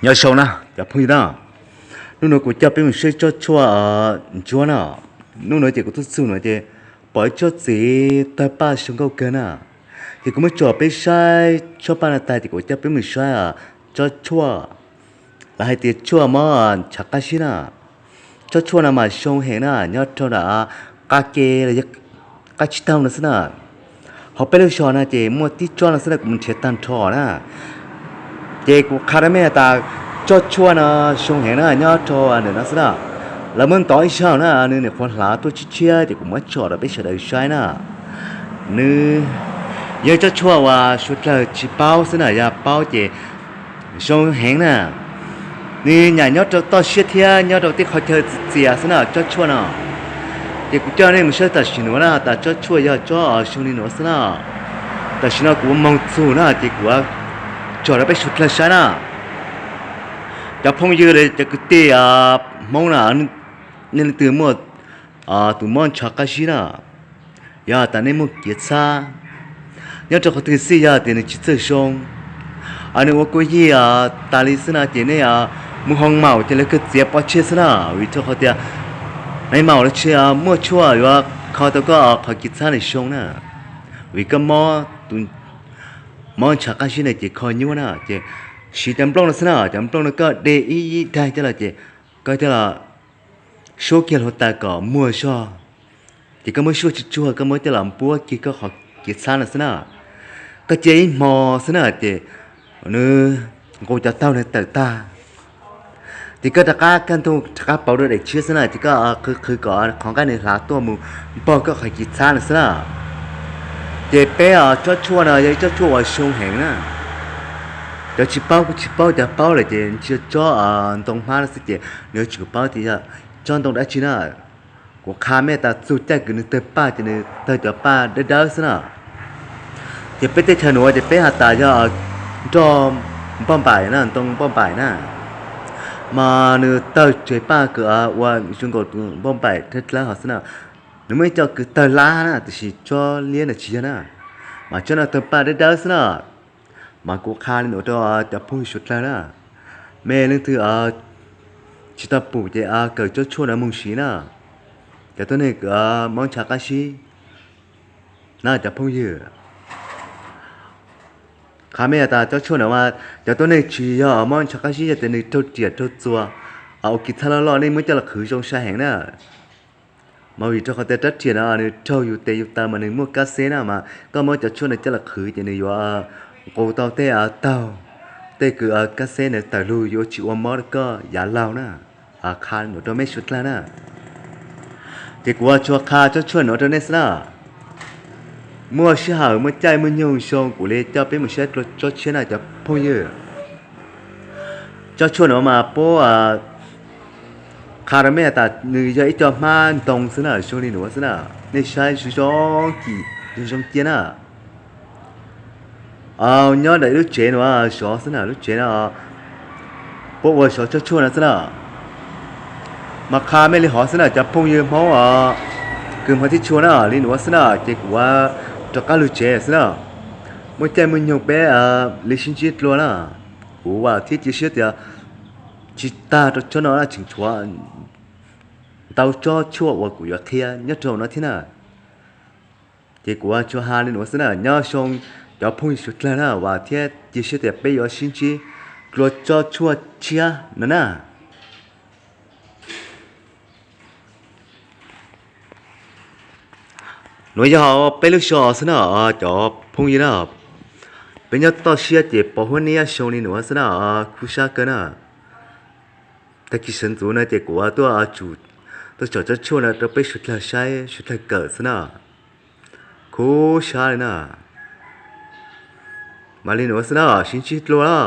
Nyob zoo na cov phooj ywg na, hnub no kuv coj peb mus saib tsob tshuaj ntsuab na. Hnub no ces kuv tuaj txug no ces pom ib tsob txiv tawg paj zoo nkauj kawg na. Ces kuv muab tso peb saib tsob paj no tag ces kuv coj peb mus saib tsob tshuaj, lawv hais tias tshuaj mob ntshav qab zib na. Tsob tshuaj no mas zoo heev na, nyob rau nram qab ke los yog qab tsib taug no xwb na. Hauv peb lub zos no ces muaj tib tsob no xwb na, kuv mus nrhiav tag nrho na. Ces kuv qha rau mej tas tsob tshuaj no zoo heev na, nyob rau ntawm no xwb na. Lawv muab ntov ib zaug na, nws nyuam qhuav hlav tuaj tshiab tshiab ces kuv muab tso rau peb sawv daws saib na. Nws yog tsob tshuaj uas suav dlawg tsis paub xwb na, yog paub ces zoo heev na. Nws nyam nyob rau toj siab thiab nyob rau tej qhov chaw txias txias xwb na tsob tshuaj no. Ces kuv coj nej mus saib tam sim nuav na, tas tsob tshuaj yog tsob zoo li nuav xwb na. Tam sim no kuv moog txug na ces kuv tso rau peb suav dlawg saib na. Cov phooj ywg, cov kwv tij Hmoob na, nej leej twg muaj tus mob ntshav qab zib na, yog tas nej muaj kev txhab, nyob rau qhov twg xij yog tias nws tsis txawj zoo, nws ua kua yig tas li xwb na ces nej mus hoo maum ces lawv kawg txiav pov tseg xwb na. Vim rau qhov tias hoo maum los tsis muaj tshuaj yuav kho tau koj qhov kev txhab nws zoo na. Vim koj mob tus mob ntshav qab zib na ces kho nyuaj na, ces siv cov nplooj no xwb na, cov nplooj no koj de ib daig coj los ces koj coj los suab kiag hluav taws kom muag zog, ces koj muab suab tsuag tsuag koj muab coj los npuab kiag koj qhov kev txhab no xwb na. Koj cia ib hmo xwb na ces nws nqus cov taug no tawm tag, ces koj rov qab kaj ntug rov qab pauv dua daim tshiab xwb na, ces koj qhwv qhwv kom qhov nqaij nws hlav tuaj mus npog koj qhov kev txhab no xwb na. Ces peb tsob tshuaj no yog ib tsob tshuaj uas zoo heev na. Cov tsis paub kuj tsis paub, cov paub lawm ces tsis yog tsob ntoo hmab no xwb ces nws yuav tsum paub tias yog tsob ntoo dab tsi na. Kuv qha mej tas txug caij kws nws tawg paj ces nws tawg cov paj dawb dawb xwb na. Ces peb teb chaws nuav ces peb has tas yog nroj npauj npaim na, ntoo npauj npaim na. Mas nws tawg tseg paj kws ua zoo nkaus tus npauj npaim dlawb dlawb hov xwb na. Nws muaj ib co kws tawg lab na, tiam sis tsob liab no tsis yog na. Mas tsob no tawg paj dawb dawb xwb na. Mas kuv qha li nuav rau cov phooj ywg suav dlawg na, mej leej twg tsis tau pum ces kawm tsob tshuaj no moog siv na. Cov tuab neeg kws mob ntshav qab zib na cov phooj ywg, qha mej tas tsob tshuaj no mas cov tuab neeg tsis yog mob ntshav qab zib, yog tias nws raug riam raug txuas, ua kev txhab loj loj nej muab coj los qhwv zoo sai heev na. Mas vim rau qhov tias rab riam no nws raug yus tes yus taw mas nws muaj kab xeb na, mas koj muab cov tshuaj no coj los qhwv ces nws yuav nqus tau tej taug, tej kws kab xeb no tawm lug yuav tsis ua mob rau koj yav laug na. Qha nuav rau mej suav dlawg na. Ces kuv tsuas qha tsob tshuaj nuav rau nej xwb na. Muaj sij hawm muaj caij muaj nyoog zoo kuv li coj peb mus saib dlua tsob tshiab na cov phooj ywg. Tsob tshuaj nuav mas puab qha rau mej tas nws yog ib co hmab ntoo xwb na, zoo li nuav xwb na. Nej saib zoo zoo, kim zoo zoo cia na. Nyob ntawm lub tsev nuav sov xwb na, lub tsev no puab ua sov tsob tshuaj no xwb na. Mas qha mej li hov xwb na cov phooj ywg Hmoob, kws hmov thiab tshua na, li nuav xwb na ces kuv rov qab lug tsev xwb na. Muaj caij muaj nyoog peb li sib ntsib dlua na. Kuv vam thiab cia siab tias tsis tag rau tsob no na, tseem tshuav ntau tsob tshuaj uas kuv yuav qhia nyob rau no thiab na. Ces kuv tsuas has li nuav xwb na, nyob zoo cov phooj ywg suav dlawg na, vam thiab cia siab tias peb yuav sib ntsib dlua tsob tshuaj tshiab no na. Nuav yog peb lub zos xwb na, cov phooj ywg na. Peb nyob toj siab ces pos huab niab zoo li nuav xwb na, kub sab kawg na. Tag kis sawv ntxuv no ces kuv tuaj tsum tuaj tsom tsob tshuaj no rau peb suav dlawg saib suav dlawg kawm xwb na. Kub sab li na. Mas li nuav xwb na, sib ntsib dlua na.